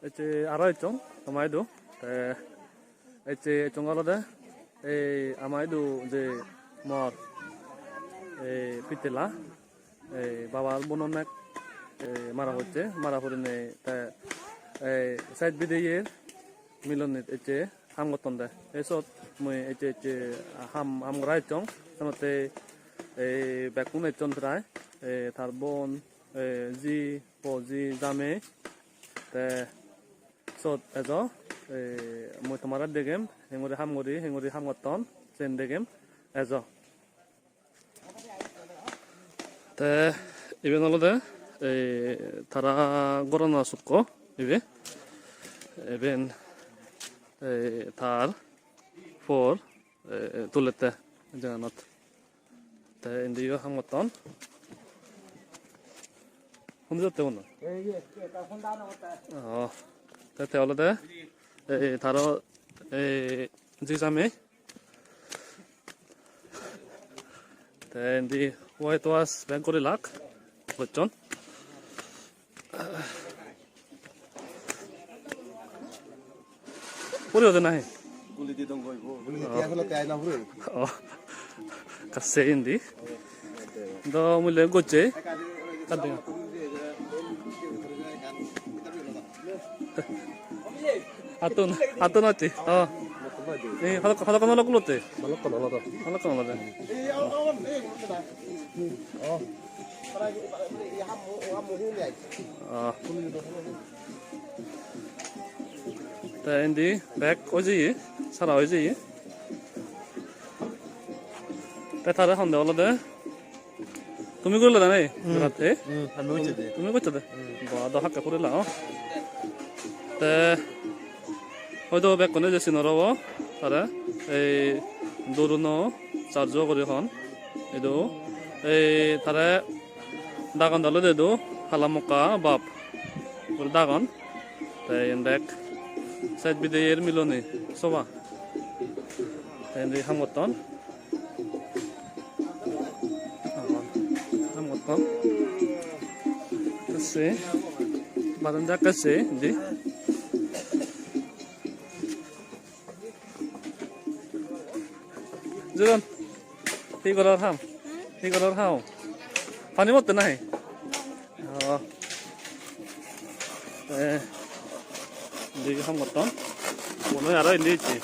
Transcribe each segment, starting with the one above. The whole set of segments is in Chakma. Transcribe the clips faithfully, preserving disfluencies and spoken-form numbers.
Ecche aro ecchong ama idu. Te ecche ecchong olode ei ama idu je mor ei pitela, ei babar bononek ei mara pocche, mara porinei te ei side bidiye milonit ecche ham gotton de. Ei sot mui ecche ecche ham, ham gora ecchong. Senotte ei bekkun ecchon prai, ei tar bon, ei ji, po ji, jamei. Te sot ejo, ei mui tomare degem, henguri ham guri, henguri ham gotton, sen degem, ejo. Te iben olode ei tara gorano sukko ibe. Iben ei tar por, eh, tulette jeganot. Te indiyo ham gotton. Hundi jotte uno? Oh, te, te olode, eh, taro, eh, jijami. Te indi white wash bek gurilak gocchon. Puri ode nahi? Guli di dong goi bo. Guli di tiya phelot tiya na puri. Oh. Kasse indi. Do mui le gocche. Kadde. Atun, atun ati. Oh. Eh, halak, halak kono lok lote. Balok kono lok. Halak kono lok. Oh. Ah. Te indi bek oi jeye, sara oi jeye. Te tare honde olode. Tumi gurile da nei? Hmm. Berat, eh? Hmm, ami gocche de. Tumi gocche de? Hmm. Ba, do hakke purila, oh. Te Hoito bekkune je sinor obo tare, ei Doruno Charjo guri hon. Idu ei tare dagon dale idu Halamokka bap guri dagon. Te iyen bek side bidiye miloni soba. Te indi ham gotton. Agon. Ham gotton. Te se baranda ekka se indi. Juron, hi goror ham? Hi goror ham? Pani motte nahi? Oh. Eh, indi ham gotton. Mone oi aro indi ecche.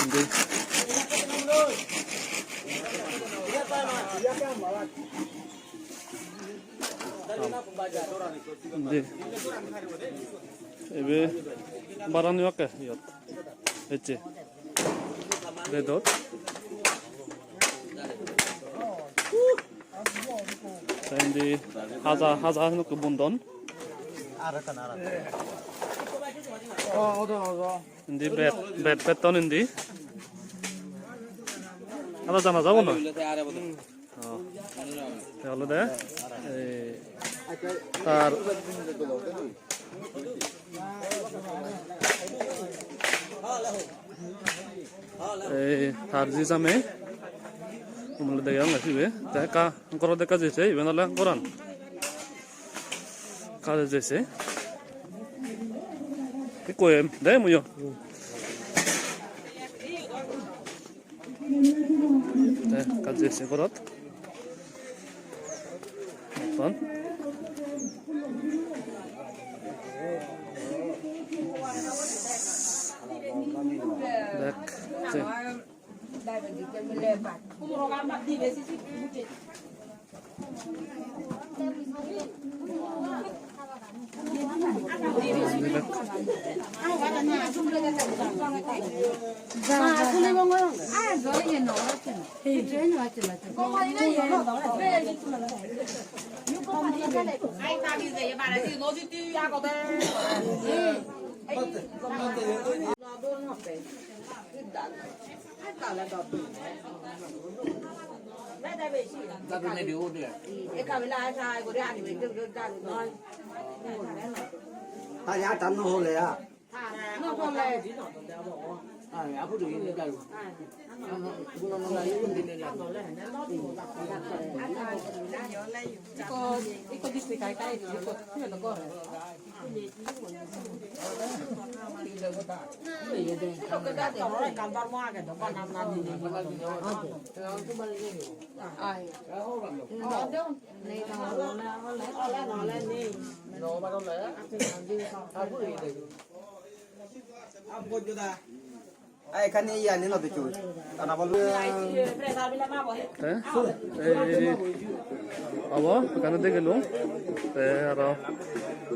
Indi. Indi. Ebe barani okke iyot. Ecche. Bedot. Te indi haja, haja nukku bundon. Indi bed, bed, bedton indi. Ada jana jabo na? Oh. Te olode, eh, tar Ei, tar jijame, umle degeyonge sibe. Te ekka gorot ekka jese, iben ole goran. Ekka jese. Ikko em, de muiyo. Te ekka jese gorot. Ekkan. Dek, je. Aja tan no hole ya. Ai, ekkan iye ani no dichu. Ana bol. Te ei abo ekkana degilung. Te aro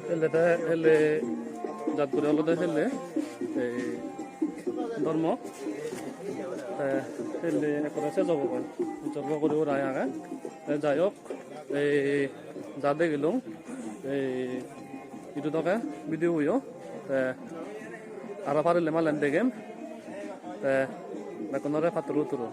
helle te helle jat guri olode helle ei dhormo. Te helle ekkore sej obo goi. Jorbo guri urai age. Te jai hok, ei ja degilung, ei idu doge video yo, te aro parile malen degem, te bekkunore patturu turu.